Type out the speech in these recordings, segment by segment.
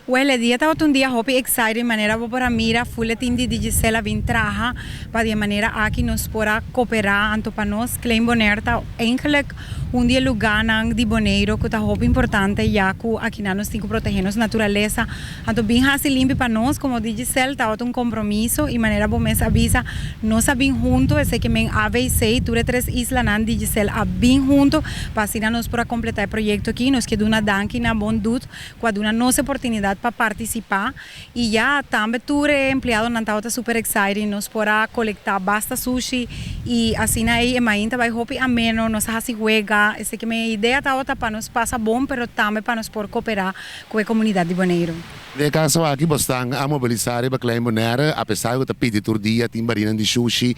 Well, e dia tabata un dia hopi exciting, manera bo por a mira, full e team di Digicel a bin traha, pa di manera aki nos por a coopera. Anto pa nos, Klein Bonaire ta eigenlijk un di e lugarnan di Boneiro cu ta hopi importante, ya cu aki nos tin cu protege nos naturalesa. Anto bin hasi limpi pa nos como Digicel tabata un compromiso y, manera bo mes a bisa, nos a bin hunto, esey kiermen ABC, tur e tres islanan, Digicel a bin hunto, pa asina nos por a completa e proyecto aki. Nos kier duna danki na Bon Doet, cu a duna nos oportunidad pa participa y ya tambe tur empleadonan tabata super excited. Nos por a colecta basta sushi y asina ey e mainta bay hopi ameno, nos a hasi wega. Esey kiermen e idea tabata pa nos pasa bon, pero tambe pa nos por coopera cu e comunidad di Boneiro. Den caso aki, boso a mobilisa pa Klein Bonaire, apesar cu ta pidi tur dia, tin barinan di sushi,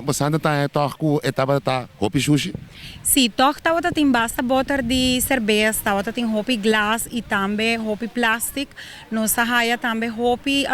boso ta toch cu e tabata hopi sushi? Si, toch tabata tin basta boter di cerbes, tabata tin hopi glas y tambe hopi plastic. Nos a haya tambe hopi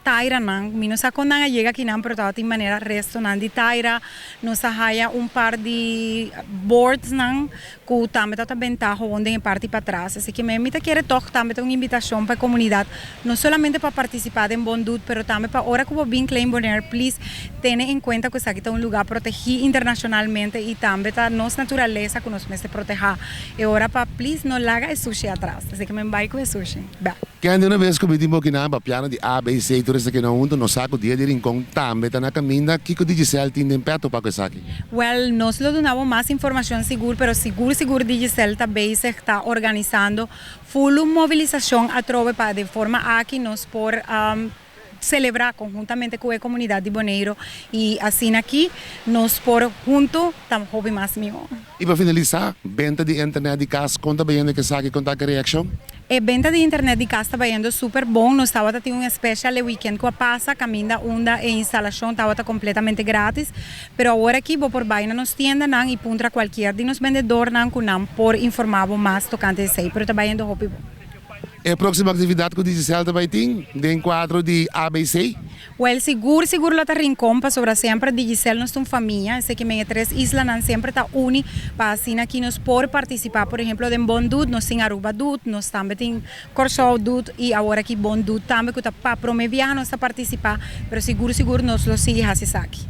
taira nan, mi no sa con nan a yega akinan, pero tabatin manera resto nan di taira. Nos a haya un par di boards nan cu tambe tabata benta gewoon den parti patras. Asina cu mi ta kere toch tambe un invitacion pa e comunidad, no solamente pa participa den Bon Doet, pero tambe pa ora cu bo bin Klein Bonaire, please tene en cuenta cu esaki ta un lugar protegi internacionalmente y tambe ta nos naturalesa cu nos mester proteha. Y ora pa please no laga e sushi atras. Asina cu mi bay cu e sushi. Ba. Kende un bes cu mi tin akinan papiando di ABC, tur esaki nan hunto, nos sa cu Dia di Rincon tambe ta na caminda. Kico Digicel tin den petto pa esaki? Well, nos lo duna mas informacion sigur, pero sigur sigur Digicel ta bezig, ta organisando full mobilisacion atrobe pa di forma aki nos por celebra conhuntamente cu e comunidad di Boneiro y asina aki nos por hunto ta hopi mas miho. Y pa finalisa, benta di internet di cas, con ta bayendo cu esaki, con ta e reaccion? E benta di internet di cas ta bayendo super bon. Nos tabata tin un special weekend cu a pasa, caminda unda e instalacion tabata completamente gratis. Pero awor aki bo por bay na nos tiendanan y puntra cualkier di nos bendedornan cu nan por informa mas tocante esey. Pero ta bayendo hopi bon. E proximo actividad cu Digicel tambe tin, den cuadro di ABC? Well, sigur, sigur lo ta Rincon, pasobra semper Digicel nos ta un famia, esey kiermen e tres islanan semper ta uni, pa asina aki nos por participa, por ehempel, den Bon Doet, nos tin Aruba Doet, nos tambe tin Corsou Doet y awor aki Bon Doet tambe, cu ta pa prome biaha nos ta participa, pero sigur, sigur nos lo sigui hasi esaki.